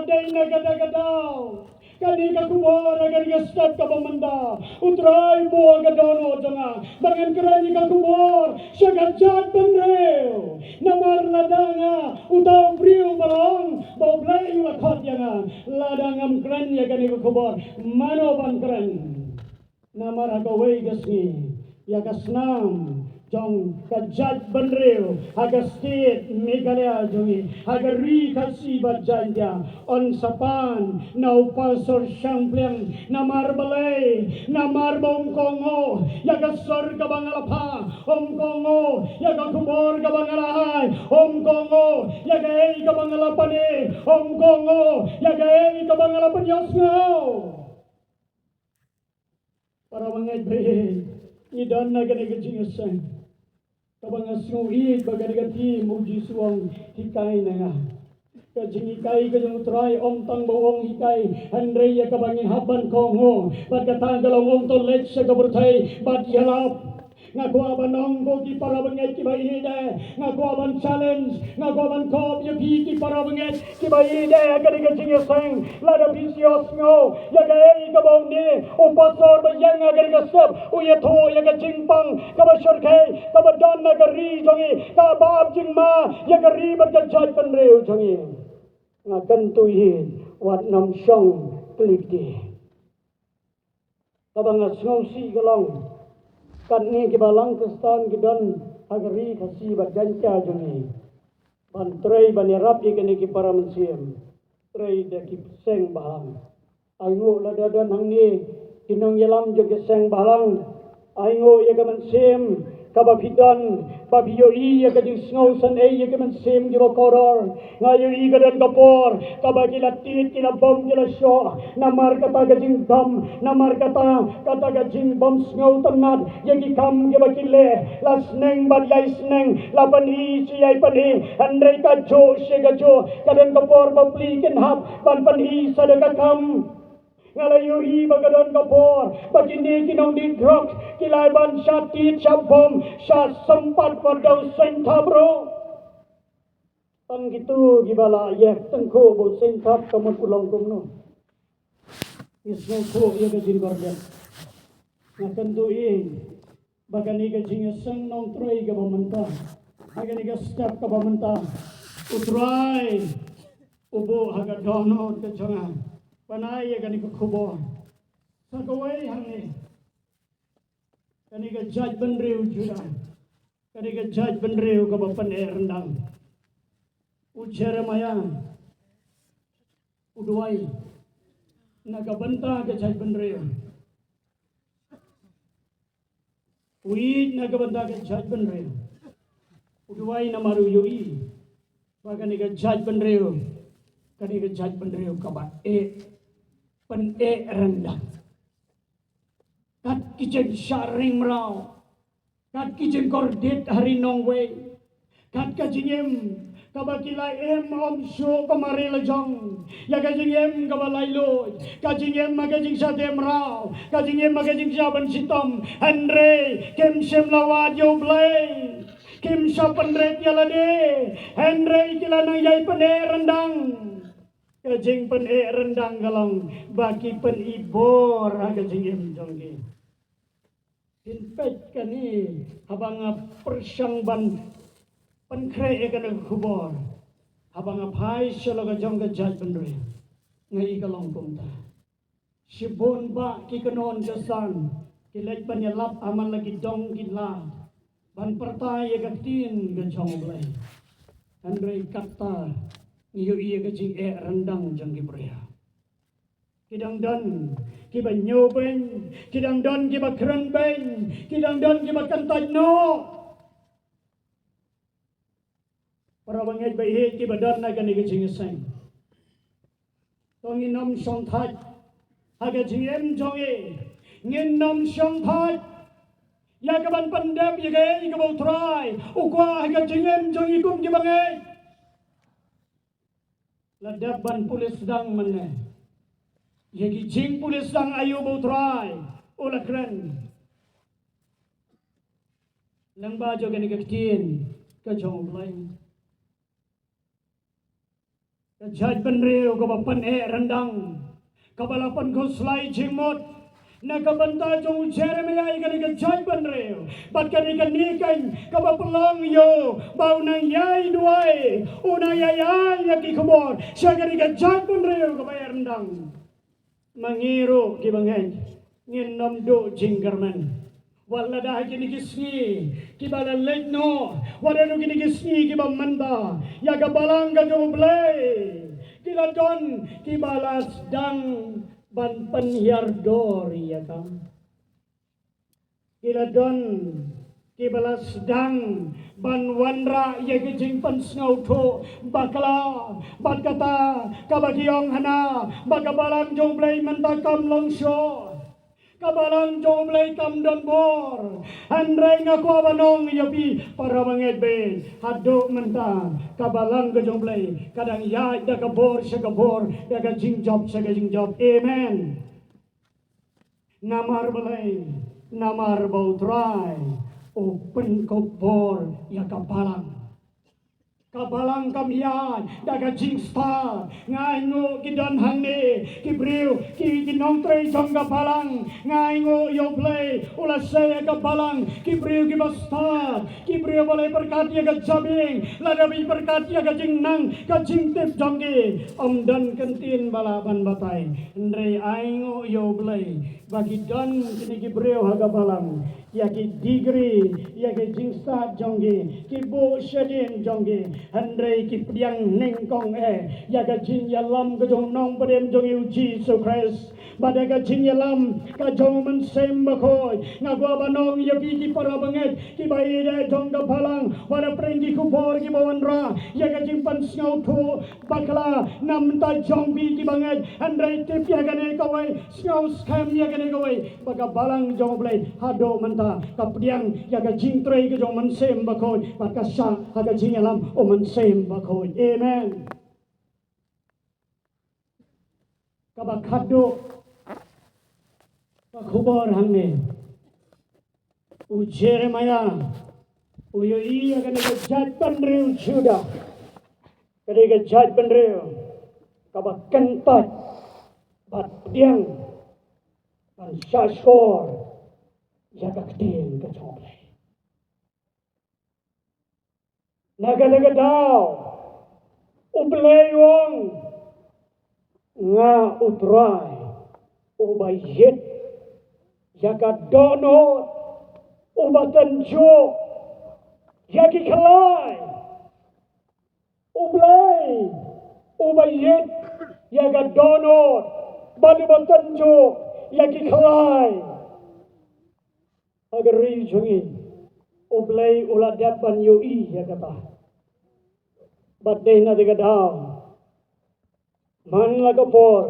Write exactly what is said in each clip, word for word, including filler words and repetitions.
Dei na kata ka daw kane ka khubor ha kane ka step kaba mynta, U Trai buh ha ka dohnud jong nga ba ngan kren ïa ka khubor sha ka jaitbynriew. Namar lada nga uta u briew ba la ong ba U Blei u la khot ïa nga, lada ngam kren ïa kane ka khubor, mano ban kren? Namar ha kawei ka sngi, ïa ka snam jong ka jaitbynriew ha ka state Meghalaya jong ngi, ha ka Ri Khasi bad Jaintia, yn sa pan na u pastor shangpliang. Namar balei? Namar ba um kohnguh ïa ka sur kaba nga la phah, um kohnguh ïa ka khubor kaba nga la ai, um kohnguh ïa kaei kaba nga la pyni, um kohnguh ïa kaei kaba nga la pynïasngew. Para bangeit ba ïeit, ngi don ha kane ka jingïaseng kaba nga sngew ïeit ba kane ka theme U Jisu u ong hikai na nga. Ka jinghikai ka jong U Trai, ym tang ba u ong hikai, hynrei ïa kaba ngin hap ban kohnguh bad kata ka long, ong to leit sha ka pyrthei bad ïalap. Nga kwah ban ong ko ki para bangeit kiba ïeit, nga kwah ban challenge, nga kwah ban kop ïa phi ki para bangeit kiba ïeit ha kane ka jingïaseng. Lada phi sngewsih ïa kaei kaba une u pastor ba ïeng ha kane ka step u ïathuh ïa ka jingpang kaba shyrkhei kaba don ha ka ri jong ngi, kaba ap jingma ïa ka ri bad ka jaitbynriew jong ngi, nga kyntu ïa phi, wat nym shong klik de. Kaba nga sngewsih ka long, katne kiba lang Khristan ki don ha ka Ri Khasi bad Jaintia jong ngi, ban trei ban ïarap ïa kine ki para mynsiem, trei da ki seng balang. Ainguh lada don hangne ki nongïalam jong ki seng balang, ainguh ïa ka mynsiem kaba phi don, ba phi ïohi ïa ka jingsngewsynei ïa ka mynsiem kiba kordor. Nga ïohi ka don ka por kaba ki la tied, ki la bom, ki la shoh namar kata ka jingdom, namar kata, kata ka jingbym sngewtynnat ïa ki kam kiba ki leh. La sneng bad ïai sneng, la pyni shi ïai pyni, hynrei kajuh shi kajuh ka don ka por ba pli kin hap ban pyni sa da ka kam. Nga la ïohi ba ka don ka por ba kine ki nongdih drok ki la ban shah tied, shah bom, shah sympat, wat da u seng thap ruh. Tang kito kiba la ïeh tyngkhuh ba u seng thap ka mut u long kumno. Ki sngewthuh ïa ka jingkordit. Nga kyntu ïa ba kane ka jingïaseng nongtrei kaba mynta, ha kane ka step kaba mynta, U Trai u buh ha ka dohnud ka jong nga ban ai ïa kane ka khubor. Sa kawei hangne, kane ka jaitbynriew Judah, kane ka jaitbynriew kaba pyneh ryndang. U Jeremiah u duwai na ka bynta ka jaitbynriew. U ïeit na ka bynta ka jaitbynriew. U duwai namar u ïohi ba kane ka jaitbynriew, kane ka jaitbynriew kaba eh, pyneh ryndang. Kat ki jingshah ring mraw, kat ki jingkordit ha ri nongwei, kat ka jingim kaba ki la im ym shuh ka mareh lajong. Ïa ka jingim kaba laitluid, ka jingim ha ka jingshah teh mraw, ka jingim ha ka jingshah pynshitom, hynrei kim shym la wad ïa U Blei. Kim shah pynrit ïa lade, hynrei ki la nang ïai pyneh ryndang. Ka jingpyneh ryndang ka long ba ki pyni bor ha ka jingim jong ki. Phin peit kane, haba nga pyrshang ban pynkhreh ïa kane ka khubor, haba nga phai sha la ka jong ka jaitbynriew, nga i ka long kumta. Shibun bah ki kynhun Khristan ki leit ban ïalap ha man la ki dong ki lad ban pyrta ïa ka ktien ka jong U Blei. Hynrei kata ngi ïohi ïa ka jingeh ryndang jong ki briew. Ki dang don kiba ñiewbeiñ, ki dang don kiba kren beiñ, ki dang don kiba kyntait noh. Para bangeit ba ïeit kiba don ha kane ka jingïaseng, to ngin ym shongthait ha ka jingim jong ngi. Ngin ym shongthait ïa kaban pyndep ïa kaei kaba U Trai u kwah ha ka jingim jong ngi kum ki bangeit. La dep ban pule sdang mynne ïa ki jingpule sdang aïu ba U Trai u la kren lyngba jong kane ka ktien ka jong U Blei. Ka Jaitbynriew kaba pyneh ryndang, kaba la pynkhuslai jingmut na ka bynta jong u Jeremiah ïa kane ka jaitbynriew. Bad kane ka nikeiñ kaba pynlong ïa u ba u nang ïai duwai, u nang ïai ai ïa ki khubor sha kane ka jaitbynriew kaba eh ryndang. Ma ngi ruh kiba ngeit ngin nym duh jingkyrmen. Wat lada ha kine ki sngi kiba la leit noh, wat lada kine ki sngi kiba mynta, ïa ka balang ka jong U Blei ki la don kiba la sdang ban pynhiar dor ïa ka. Ki la don kiba la sdang ban wanrah ïa ki jingpynsngewthuh bakla. Bad kata kaba ki ong hana ba ka balang jong U Blei mynta kam long shuh, ka balang jong U Blei kam don bor. Hynrei nga kwah ban ong ïa phi para bangeit, haduh mynta ka balang ka jong U Blei ka dang ïaid da ka bor sha ka bor, da ka jingjop sha ka jingjop. Amen. Namar balei? Namar ba U Trai u pynkup bor ïa ka balang. Ka balang kam ïaid da ka jingstad. Nga ainguh ki don hangne ki briew, ki, ki nongtrei jong ka balang. Nga ainguh ïa U Blei u la sei ïa ka balang ki briew kiba stad, ki briew ba la pyrkhat ïa ka jabieng, lada ba pyrkhat ïa ka jingnang ka jingtip jong ki. Ym don kyntien ba lah ban batai. Hynrei ainguh ïa U Blei ba ki don kine ki briew ha ka balang, ïa ki degree, ïa ki jingstad jong ki, ki buh shadien jong ki, hynrei ki pdiang nyngkong eh ïa ka jingïalam ka jong u nongpynim jong ngi U Jisu Khrist. Bad ïa ka jingïalam ka jong U Mynsiem Bakhuid. Nga kwah ban ong ïa phi ki para bangeit kiba ïeit jong ka balang, wat la pyrshang ki khubor kiba wanrah ïa ka jingpynsngewthuh bakla na bynta jong phi kiba ngeit, hynrei tip ïa kane kawei, sngewskhem ïa kane kawei, ba ka balang jong U Blei haduh mynta ka pdiang ïa ka jingtrei ka jong U Mynsiem Bakhuid, bad ka shah ha ka jingïalam U Mynsiem Bakhuid. Amen. Kaba khatduh ka khubor hangne, u Jeremiah u ïohi ïa kane ka jaitbynriew Judah, kane ka jaitbynriew kaba kyntait bad pdiang ban shahshkor ïa ka ktien ka jong U Blei. Na kata ka daw U Blei u ong, nga U Trai uba ïeit ïa ka dohnud, uba tynjuh ïa ki khlai. U Blei uba ïeit ïa ka dohnud bad uba tynjuh ïa ki khlai. Ha ka ri jong ngi U Blei u la dep ban ïohi ïa kata. Bad dei na kata ka daw, man la ka por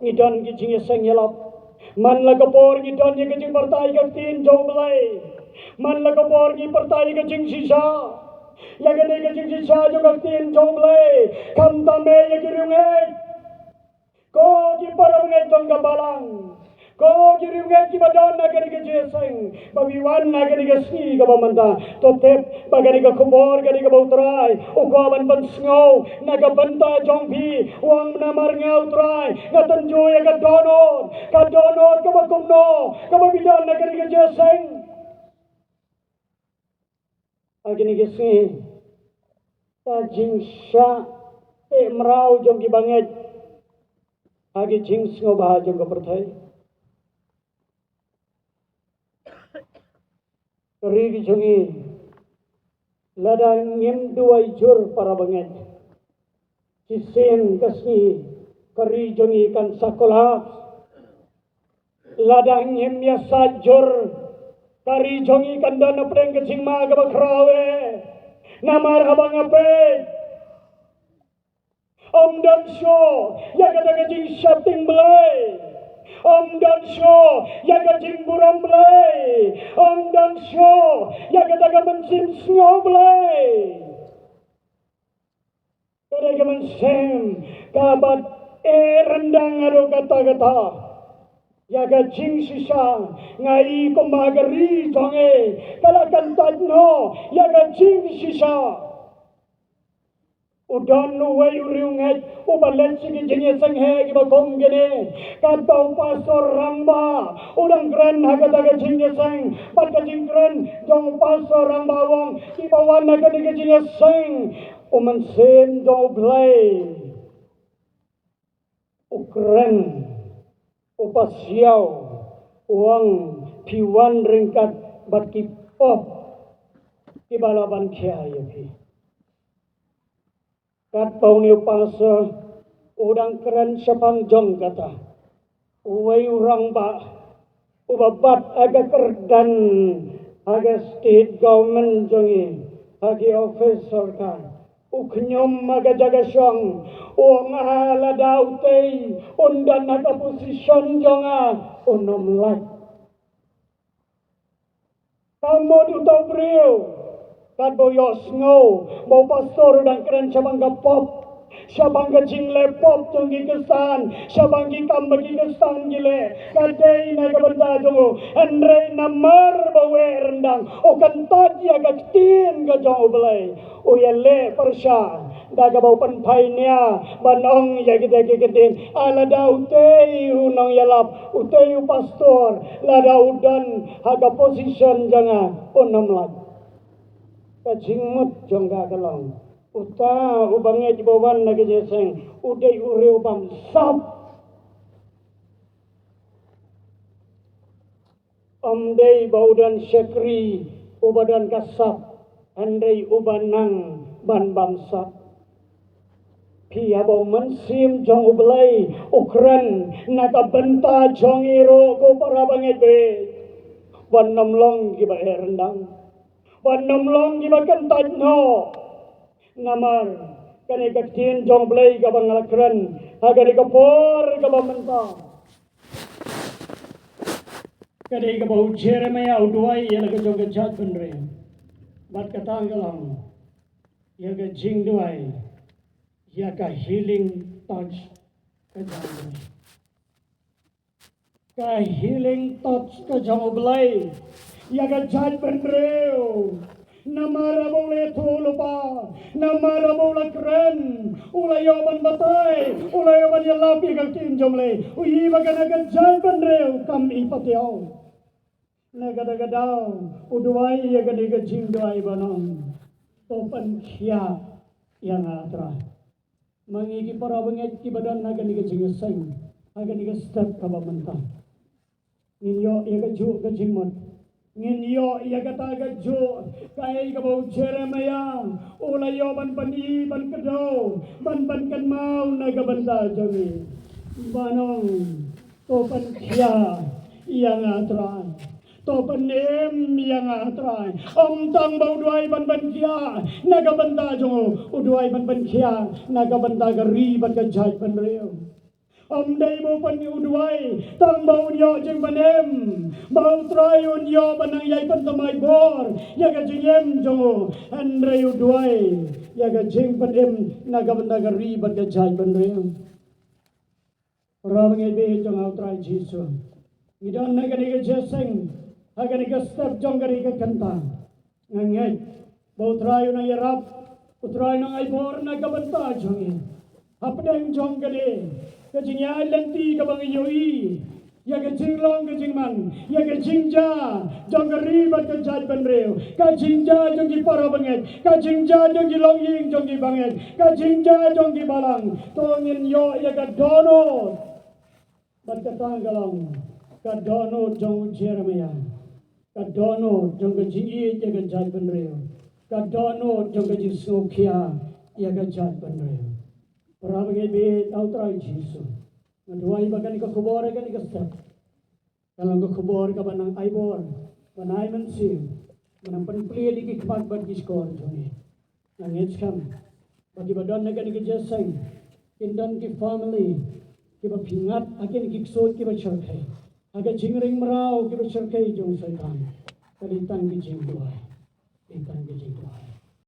ngi don ki jingïaseng ïalap, man la ka por ngi don ïa ka jingpyrta ïa ka ktien jong U Blei, man la ka por ngi pyrta ïa ka jingshisha, ïa kane ka jingshisha jong ka ktien jong U Blei, khamtam eh ïa ki riewngeit. Ko ki para bangeit jong ka balang, ko ki riewngeit kiba don ha kane ka jingïaseng, ba phi wan ha kane ka sngi kaba mynta, to tip ba kane ka khubor, kane kaba U Trai u kwah ban pynsngew na ka bynta jong phi. U ong, namar nga U Trai nga tynjuh ïa ka dohnud. Ka dohnud kaba kumno kaba phi don ha kane ka jingïaseng? Ha kine ki sngi, ka jingshah eh mraw jong ki bangeit ha ki jingsngewbha jong ka pyrthei. Ka ri ka jong ngi, lada ngim duwai jur para bangeit, shisien ka sngi ka ri jong ngi kan sa collapse. Lada ngim ïasaid jur, ka ri jong ngi kan don hapdeng ka jingma kaba khraw eh. Namar haba nga peit, ym don shuh ïa kata ka jingsheptieng Blei. Ym don shuh ïa ka jingburom Blei. Ym don shuh ïa kata ka mynsiem sngew Blei. Ka dei ka mynsiem kaba eh ryndang haduh katta katta. Ïa ka jingshisha, nga i kumba ka ri jong ngi ka la kyntait noh ïa ka jingshisha. U don uwei u riewngeit uba leit sha ki jingïaseng heh kiba kum kine. Katba u pastor rangbah u dang kren ha kata ka jingïaseng, bad ka jingkren jong u pastor rangbah u ong, kiba wan ha kane ka jingïaseng, u Mynsiem jong U Blei u kren, u pasiaw, u ong, phi wan ryngkat bad ki pop kiba la ban khia ïa phi. Katba une u pastor u dang kren shaphang jong kata, uwei u rangbah uba bat ha ka kyrdan ha ka state government jong ngi, ha ki office sorkar, u khñium ha ka jaka shong, u ong, ah, lada utei un don ha ka position jong nga, un ym lait. Ka mut uta u briew, katba u ïohsngew ba u pastor u dang kren shaphang ka pop, shaphang ka jingleh pop jong ki Khristan, shaphang ki kam ba ki Khristan ki leh, ka dei na ka bynta jong u. Hynrei namar ba u eh ryndang, u kyntait ïa ka ktien ka jong U Blei, u ïaleh pyrshah da kaba u pynphai nia ban ong ïa kita ki ktien, ah, lada utei u nongïalap, utei u pastor, lada u don ha ka position jong nga, un ym lait. Ka jingmut jong ka ka long, uta uba ngeit ba wan na ka jingïaseng u dei u riew bamsap. Ym dei ba u don shakri uba don ka sap, hynrei uba nang ban bamsap. Phi, haba u Mynsiem jong U Blei u kren na ka bynta jong ngi ruh, ko para bangeit, ban ym long kiba eh ryndang, ban ym long kiba kyntait noh. Namar kane ka ktien jong U Blei kaba nga la kren ha kane ka por kaba mynta, ka dei kaba u Jeremiah u duwai ïa la ka jong ka jaitbynriew. Bad kata ka long ïa ka jingduwai ïa ka healing touch ka jong U Blei. Ka healing touch ka jong U Blei ïa ka jaitbynriew. Namar haba u la ïathuh lypa, namar haba u la kren, u la ïoh ban batai, u la ïoh ban ïalap ïa ka ktien jong U Blei, u ïohi ba kane ka jaitbynriew kam i patiaw. Na kata ka daw u duwai ïa kane ka jingduwai ban ong, to pynkhiah ïa nga, Trai. Ma ngi ki para bangeit kiba don ha kane ka jingïaseng, ha kane ka step kaba mynta, ngin ïoh ïa kajuh ka jingmut. Ngin ïoh ïa kata kajuh kaei kaba u Jeremiah u la ïoh ban pyni, ban kdew, ban, ban kynmaw na ka bynta jong ngi. Ban ong, to pynkhiah ïa nga, Trai. To pynim ïa nga, Trai. Ym tang ba u duwai ban pynkhiah na ka bynta jong u, u duwai ban pynkhiah na ka bynta ka ri bad ka jaitbynriew. Ym dei ba u pyn, u duwai tang ba un ïoh jingpynim, ba u Trai un ïoh ban nang ïai pynthymmai bor ïa ka jingim jong u, hynrei u duwai ïa ka jingpynim na ka bynta ka ri bad ka jaitbynriew. Para bangeit jong nga ha u Trai Jisu, ngi don ha kane ka jingïaseng, ha kane ka step jong kane ka kynta. Nga ngeit ba u Trai u nang ïarap, u Trai u nang ai bor na ka bynta jong ngi. Hapdeng jong kane ka jingïaid lynti kaba ngi ïohi ïa ka jinglong ka jingman, ïa ka jingjia jong ka ri bad ka jaitbynriew, ka jingjia jong ki para bangeit, ka jingjia jong ki longïing jong ki bangeit, ka jingjia jong ki balang, to ngin ïoh ïa ka dohnud. Bad kata ka long ka dohnud jong u Jeremiah, ka dohnud jong ka jingïeit ïa ka jaitbynriew, ka dohnud jong ka jingsngewkhia ïa ka jaitbynriew. Para bangeit ha u Trai Jisu, nga duwai ba kane ka khubor, kane ka step, ka long ka khubor kaba nang ai bor, ban ai mynsiem, ban nang pynplie ïa ki khmat bad ki shkor jong ngi. Nga ngeit skhem ba kiba don ha kane ka jingïaseng kin don ki family kiba pynïap ha kine ki ksuid kiba shyrkhei, ha ka jingring mraw kiba shyrkhei jong u Soitan. Ka dei tang ka jingduwai, ka dei tang ka jingduwai.